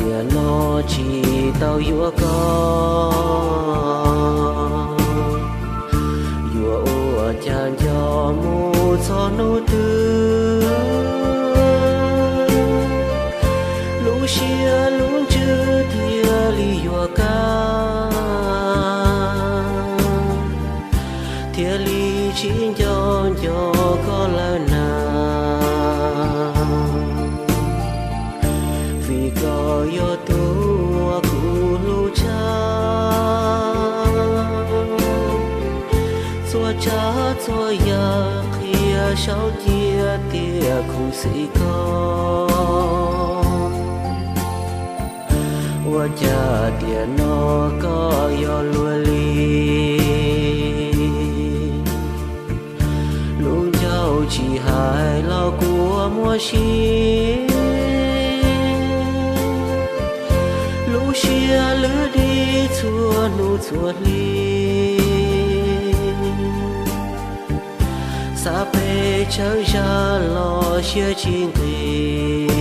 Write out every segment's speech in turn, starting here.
Tiam no tsis tau yuav koj, yuav ua cas nco mus txog hnub twg, lub siab lub ntsws thiaj li yuav kaj, thiaj li tsis nco nco koj lawm na. Vim koj yog tus uas kuv hlub tshaj, txhua tsav txhua yam qhia saum cia tias khuv xim koj. Ua cas tiam no koj yuav luag li, lub ncauj tsis hais los kua muag si, lub siab lwj dig txhua hnub txhua hli, xav pes tsawg zaj los siab tsis nqis.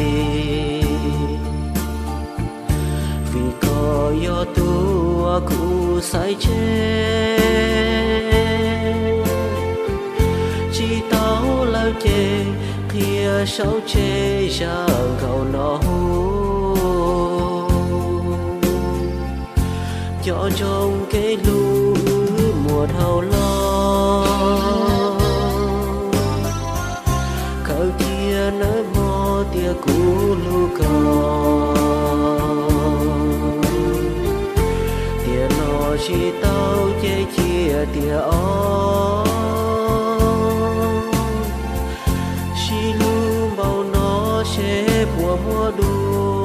Vim koj yog tus uas kuv xaiv tseg, tsis tau lawm ces qhia saum tseg zaj nkauj no hu, nco ntsoov kev hlub wb muaj dhau los, khaws cia nawb mog tias kuv hlub koj. Tiam no tsis tau ces cia tiam os, sib hlub npaum no seb puas muaj dua.